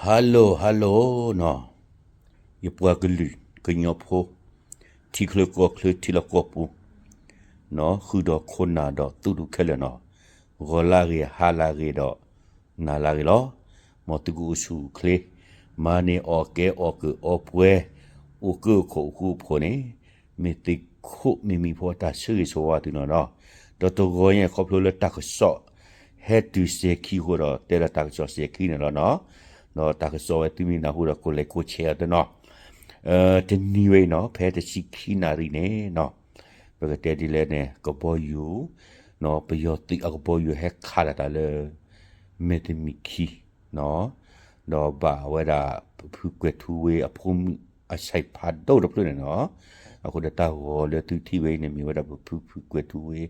Hello hello နီၤ, ယပှၤကလုာ်ကညီဖိ, ထံချၢကီၢ်ချၢထံလီၢ်ကီၢ်ပူၤ, နီၤ ဃုာ်ဒီးခိၣ်နၢ်ဒီးသူၣ်ဒူခဲလၢာ်နီၤ, ဂီၤလၢဂ့ၤ ဟါလၢဂ့ၤဒီး နၤလၢဂ့ၤလီၤ. မ်သုကအိၣ်ဆူၣ်အိၣ်ချ့, မၤန့ၢ်အီၣ်ကဲအီၣ်ကၢၤအီပှဲၤ, အိၣ်ကၢအိၣ်ခိးအိၣ်ဃူအိၣ်ဖိးန့ၣ်, မ့ၢ်သုးခိၣ်မ့ၢ်မံၤဖိအတၢ်ဆၢဂ့ၤဆၢဝါသုနီၤနီၤ. ဒီးတဂီၤညါခီဖျိလၢတၢ်ကစီၣ် ဟဲတုၤစဲၤခံအဃိဒီး တဲလီၤတၢ်ကစီၣ်စဲၤခံန့ၣ်လီၤနီၤ. ဒီးတၢ်ကစီၣ်ဝဲသုမ့ၢ်နၢ်ဟူဒီး ကိးလဲၤကိးဆဲးအီၤတနီၤ, တနံၤဝဲအံၤနီၤ ဖဲတဆံခံနၣ်ရံၣ်န့ၣ်နီၤ, ပကတဲဒ်လဲၣ်န့ၣ် ကဘီယူၤ, ပယီၤသုးအကဘီယူၤဟဲခးလီၤတၢ်လၢ မဲာ်တမံၤခံ နီၤ, ဒီးဘၣ်ဝဲဒၣ် ဖုကွဲၤထူဝ့အဖိမုၣ်အဆဲးဖးဒိၣ်တဖျၢၣ်န့ၣ်နီၤ. အဃိန့ၣ်တၢ်ဂီၤလၢသုထံၣ်ဝဲအံၤန့ၣ် မ့ၢ်ဝဲဒၣ်ပဖု ဖုကွဲၤထူဝ့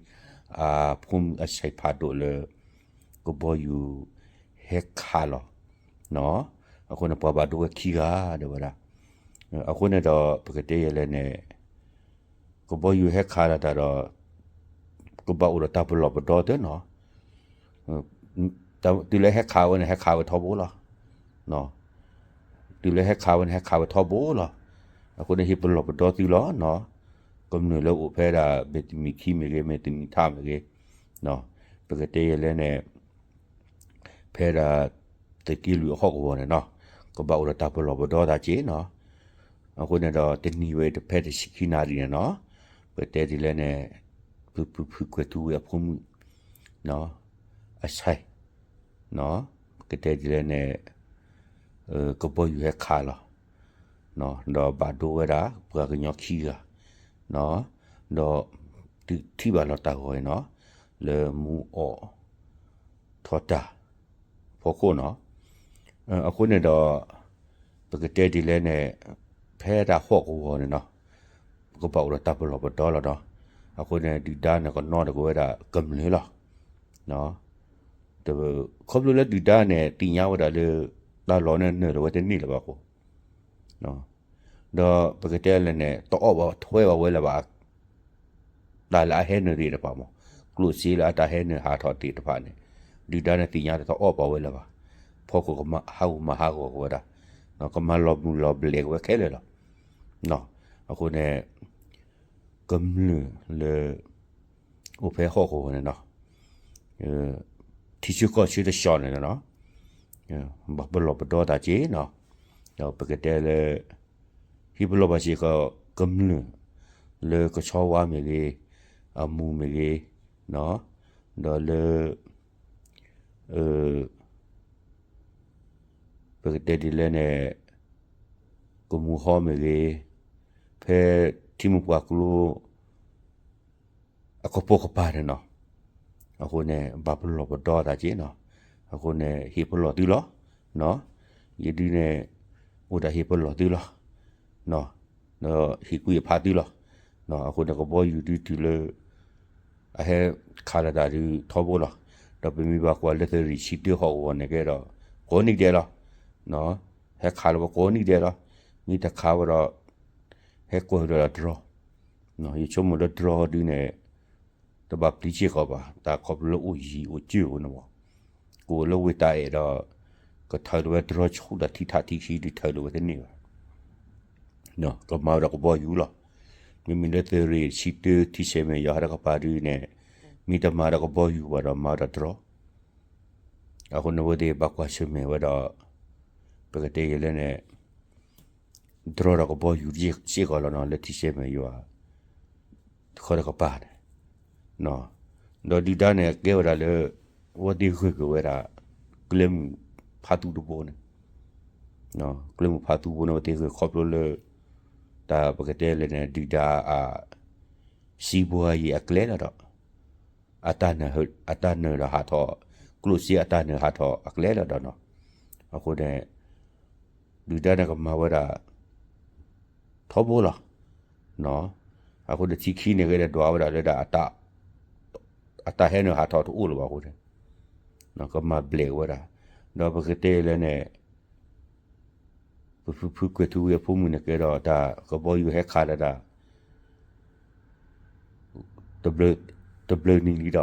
အဖိမုၣ်အဆဲးဖးဒိၣ်လၢ ကဘီယူၤဟဲခးလီၤ, နီၤ. အဃိန့ၣ် ပှၤဘၣ်ဒိဝဲခံဂၤ တဲဝဲဒၣ်. အဃိန့ၣ်ဒီး ပကတဲယဲလဲၣ်န့ၣ် ကဘီယူၤဟဲခးလီၤတၢ်ဒီး ကဘၣ်အိၣ်ဒီးတၢ်ပလီၢ်ပဒီသ့နီၤ. တုၤလၢဟဲခးဝဲန့ၣ် ဟဲခးဝဲထီဘိလီၤ. တုၤလၢဟဲခးဝဲန့ၣ် ဟဲခးဝဲထီဘိလီၤ. အဃိန့ၣ် ဟ့ၣ်ပလီၢ်ပဒီသုလီၤနီၤ. ကမျၢၢ်လၢအိၣ်ဖဲဒၣ် မဲာ်တမံၤခံမ့ၢ်ဂ့ၤ မဲာ်တမံၤထးမ့ၢ်ဂ့ၤ, ပကတဲယဲလဲၣ်န့ၣ် ဖဲဒၣ် သုးက့လွံၢ်အဟီၣ်ကဝီၤန့ၣ်နီၤ, ကဘၣ်အိၣ်ဒီးတၢ်ပလီၢ်ပဒီသးက့နီၤ. အဃိန့ၣ်ဒီး တနံၤဝဲဖဲတဆံခံနၣ်ရံၣ်န့ၣ်နီၤ, ပတဲဒ်လဲၣ်န့ၣ် ဖု ဖု ဖုကွဲၤထူဝ့အဖိမုၣ် အဆဲး ပကတဲဒ်လဲၣ်န့ၣ် ကဘီယူၤဟဲခးလီၤ, ဒီးဘၣ်ဒိဝဲဒၣ်ပှၤကညီခံဂၤ, ဒီး သုထံၣ်ဘၣ်လီၤတၢ်ဂီၤအံၤနီၤ, လၢမူအီၣ်ထီၣ်တၢ်ဖီခိၣ်နီၤ. အဃိန့ၣ်ဒီး ပကတဲဒ်လဲၣ်န့ၣ် ဖဲဒၣ်ဟီၣ်ကဝီၤန့ၣ်နီၤ, ကဘၣ်အိၣ်ဒီးတၢ်ပလီၢ်ပဒီလီၤနီၤ. အဃိန့ၣ် ဒုၣ်ဒါန့ၣ် ကနီၣ်တက့ၢ်ဝဲဒၣ်ကမျၢၢ်လီၤ. ခီဖျိလၢဒုၣ်ဒါန့ၣ် သ့ၣ်ညါဝဲဒၣ်လၢ တၢ်လီၢ်န့ၣ်နၢၤလီၤဝဲတန့ၢ်လၢၤဘၣ်အဃိ ဒီးပကတဲလဲၣ်န့ၣ် တအီၣ်ဘၣ်ထွဲဘၣ်ဝဲလၢၤဘၣ် တၢ်လၢအဟဲနုာ်သ့ၣ်တဖၣ်မး, ကျိၣ်စ့လၢအတၢ်ဟဲနုာ်ဟးထီၣ်သ့ၣ်တဖၣ်န့ၣ်, ဒုၣ်ဒါန့ၣ်သ့ၣ်ညါတအီၣ်ဘၣ်ဝဲလၢၤဘၣ်, ဖီခိၣ်ကမၤဟးဂူာ်မၤဟးဂီၤက့ၤဝဲဒၣ်, ကမၤလီၤမုၢ်လီၤဘျဲးက့ၤဝဲခဲလၢာ်လီၤ. အဃိန့ၣ် ကမျၢၢ်လၢ အိၣ်ဖဲဟီၣ်ကဝီၤန့ၣ်နီၤ, ထံဆၢကီၢ်ဆၢတဆီန့ၣ်နီၤ, ဘၣ်ပလီၢ်ပဒီသးက့နီၤ, ဒီးပကတဲလၢ ဟ့ၣ်ပလီၢ်ဘၣ်စ့ၢ်ကီး ကမျၢၢ် လၢကဆီဝါမ့ၢ်ဂ့ၤ, အမူးမ့ၢ်ဂ့ၤ, ဒီးလၢ ပကတဲဒ်လဲၣ်န့ၣ် ကမူၤဟီမ့ၢ်ဂ့ၤ, ဖဲထံမိၢ်ပှၢ်ကျိ အကပိာ်ကပၤန့ၣ်နီၤ, အဃိန့ၣ် ဘၣ်ပလီၢ်ပဒီသးက့နီၤ, အဃိန့ၣ် ဟ့ၣ်ပလီၢ်သုလီၤ, ယဒုန့ၣ် အိၣ်ဒၣ်ဟ့ၣ်ပလီၢ်သုလီၤ, ဒီးဟ့ၣ်ကူၣ်ဟ့ၣ်ဖးသုလီၤ, အဃိန့ၣ် ကဘီယူၤဒုတုၤလၢ အဟဲခးလီၤတၢ်ဒုးထီဘိလီၤ, ဒီးပမ့ၢ်ဘၣ်ကွၢ်လၢသုးရ့ၣ်ဆံတၢဟီၣ်ကဝီၤန့ၣ်ကဲဒီး ကိးနံၣ်ဒဲးလီၤ, ဟဲခးလီၤဝဲကိးနံၣ်ဒဲးလီၤ, မ့ၢ်တခးဝဲဒီး ဟဲကွၢ်ဒီး drone, ယဆိကမိၣ်လၢ drone ဒုန့ၣ် တဘၣ်ပျံၤစ့ၢ်ကီးဘၣ်, တၢ်ခီဖျိလၢအိၣ်ယံၤအိၣ်စၢၢ်အဃိန့ၣ်မး, ကအိၣ်လၢဝ့ၢ်တၢ်အဲၣ်ဒီး ကထၢလီၤဝဲ drone ဆူၣ်ဒီးထံထးထံခံဒုးထၢလီၤဝဲတန့ၢ်ဘၣ် ကမၤဝဲဒီးကဘီယူၤလီၤ, မ့မ့ၢ်လၢသုးရ့ၣ်ဆံတၢထံဆဲးမဲာ်ယွၤဟးဒီးကပၤဒုန့ၣ်, မ့ၢ်တမၤဒီးကဘီယူၤဘၣ်ဒီးမၤဝဲဒီး drone, အဃိန့ၣ်ဝဲသ့ၣ်ဘၣ်ကွၢ်ဆၢၣ်မဲာ်ဝဲဒီး ပကတဲယဲလဲၣ်န့ၣ် drone ဒီးကဘီယူၤစ့ၢ်ကီးလီၤနီၤ လၢထံဆဲးမဲာ်ယွၤ ဃီဒီးကပၤန့ၣ်, ဒီးဒုၣ်ဒါန့ၣ်ကဲဝဲဒၣ်လၢ အဝဲသ့ၣ်ဂုၤက့ၤဝဲဒၣ် ကျဲမုၢ်ဖးသူတဘိန့ၣ်, ကျဲမုၢ်ဖးသူဘိန့ၣ် အဝဲသ့ၣ်ဂုၤခီဖျိလၢ တၢ်ပကတဲလဲၣ်န့ၣ် ဒုၣ်ဒါအ စံးဘှါယံၤအကျဲလီၤဒီး အတၢ်နၢၤ အတၢ်နၢၤဒီးဟးထီၣ်, ကျိၣ်စ့အတၢ်နၢၤဟးထီၣ်အကျဲလီၤဒီးနီၤ, အဃိန့ၣ် ဒုၣ်ဒါန့ၣ်ကမၤဝဲဒၣ် ထီဘိလီၤ, အဃိန့ၣ်ထံခံန့ၣ်ကဲဒီးဒွးဝဲဒၣ်လၢဒၣ် အတၢ်ဟဲနုာ်ဟးထီၣ်တအိၣ်လၢၤဘၣ်အဃိန့ၣ်, ကမၤဘျဲးဝဲဒၣ်, ဒီးပကတဲလဲၣ်န့ၣ် ပဖုဖုကွဲၤထူဝ့အဖိမုၣ်န့ၣ်ကဲဒီးတၢ်ကဘီယူၤဟဲခးလၢဒၣ် တဘျၢ တဘျၢနံၤလံဒီး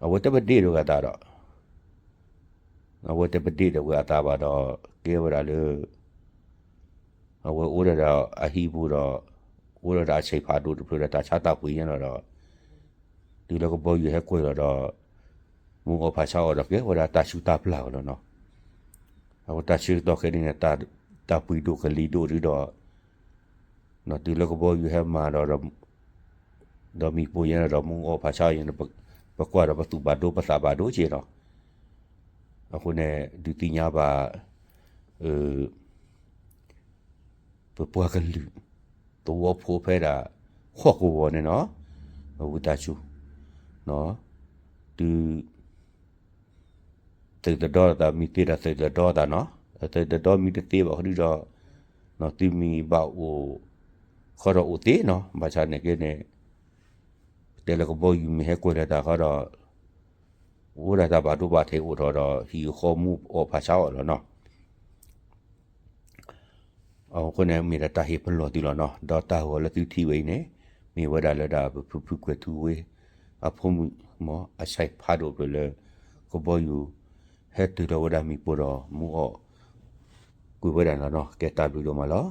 အဝဲတပဒ့ၣ်ဒိဂၤသးဒီး အဝဲတပဒ့ၣ်ဒီးဝဲအသးဘၣ်ဒီး ကဲဝဲဒၣ်လၢ အဝဲအိၣ်ဒီးအဟံၣ်ပူၤဒီး အိၣ်ဒီးအဆံးဖးဒိၣ်တဖျၢၣ်ဒီးတၢ်ဆါတၢ်ပှ့ၤညါလီၤဒီး တုၤလၢကဘီယူၤဟဲကွံာ်လီၤဒီး မူအီၣ်ဖးဆါအီၣ်ဒီးကဲဝဲဒၣ်တၢ်ဆူးတၢ်ပျၢ်အီၤလီၤနီၤ. အဝဲတၢ်ဆၢကတီၢ်ခဲအံၤန့ၣ် တၢ်ပှံၤဒိၣ်ကလံၤဒိၣ်ဒုဒီး တုၤလၢကဘီယူၤဟဲမၤဒီး ဒီးမံၤပိာ်ညါဒီးမူအီၣ်ဖးဆါအီၣ်န့ၣ် ပကွၢ်ဒီးပသူၣ်ဘၣ်ဒိပသးဘၣ်ဒိက့နီၤ. အဃိန့ၣ် ဒုးသ့ၣ်ညါဘၣ် ပပှၤကလုာ် သဝီဖိဖဲဒၣ် ဟီၣ်ကဝီၤန့ၣ်နီၤ, ဝံသးစူၤ သု သုးတဒီသး မ့ၢ်သ့ဒီးသုးတဒီသးနီၤ, သုးတဒီမ့ၢ်တသ့ဘၣ်ဃုာ်ဒီး သုမ့ၢ်ဘၣ်အိၣ် ခီဒီးအိၣ်သ့နီၤ, ဘၣ်ဆၣ်န့ၣ်က့န့ၣ် တဲလၢကဘီယူၤမ့ၢ်ဟဲကွံာ်လီၤတၢ်ခီဒီး အိၣ်ဒၣ်တၢ်ဘၣ်ဒိဘၣ်ထံးအိၣ်ထီၣ်ဒီး ဟံၣ်ဃီမူအီၣ်ဖးဆါအီၣ်လီၤနီၤ. အဃိန့ၣ် မ့ၢ်ဒၣ်တၢ်ဟ့ၣ်ပလီၢ်သုလီၤနီၤ, ဒီးတၢ်ဂီၤလၢသုထံၣ်ဝဲအံၤန့ၣ် မ့ၢ်ဝဲဒၣ်လၢဒၣ်ပဖုဖုကွဲၤထူဝ့ အဖိမုၣ် မ်အဆံးဖးဒိၣ်ဖျၢၣ်လၢ ကဘီယူၤ ဟဲတုၤလီၤဝဲဒၣ်မံၤပိာ်ဒီးမူအီၣ် ကွံာ်ဝဲဒၣ်လီၤနီၤ. ကဲတၢ်ဘျုးဒိၣ်မးလီၤ.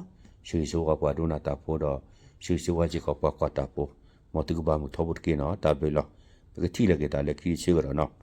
ဆၢဂ့ၤဆၢဝါပှၤဒိကနၣ်တၢ်ဖိဒီး ဆၢဂ့ၤဆၢဝါစ့ၢ်ကီးပှၤကွၢ်တၢ်ဖိ, မ်သုကဘၣ်မုာ်ထီဘိတက့ၢ်နီၤ. တၢ်ဘျုးလီၤ. ပကထံၣ်လိာ်က့ၤသးလၢခံတဆၢကဒီးနီၤ.